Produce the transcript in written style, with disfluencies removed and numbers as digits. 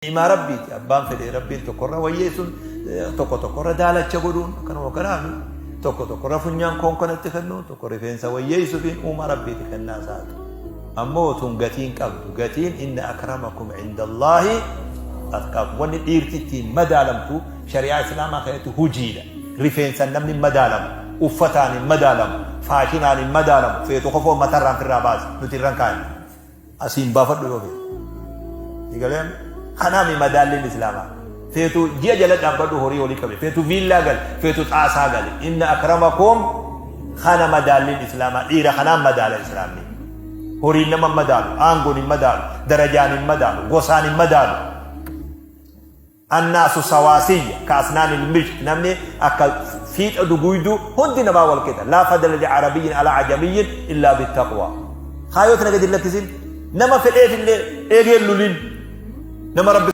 Ni'imaa Rabbiiti abbaan fedhe Rabbiin tokkorra wayyeessuun tokko tokkorra daalacha godhuun akkanuma kanaaf tokko tokkorra funyaan koonkonatti kennuun tokko rifeensa wayyeessuufiin uumaa Rabbiiti kennaa isaati. Ammoo tun gatiin qabdu gatiin inna akramakum indallaahi atqaakum wanni dhiirti ittiin madaalamtu shari'aa islaamaa keessatti hujiidha. Rifeensan namni hin madaalamu, uffataan hin madaalamu, faashinaan hin madaalamu, feetu kofoo matarraan firraa baasi nuti irran kaa'e. Asiin baafadhu yoo feete. Si galee amma? Kanaami madaalliin Islaamaa. Feetu ji'a jala dhaabbadhu horii olii qabe. Feetu viillaa gali. Feetu xaasaa gali. Inna akramakum kana madaalliin Islaamaa. Dhiira kanaan madaala Islaamni. Horiin nama hin madaalu. Aangoon hin madaalu. Darajaan hin madaalu. Gosaan hin madaalu. Annaasu sawaasiyya ka asnaanil misht namni akka fiixa duguyduu hundi namaa wal qixa laa fadla li arabiyyin alaa ajamiyyin illaa bittaqwaa kaayoo tana gadi hin lakkisin nama fedheef illee eegeen lulin nama rabbi.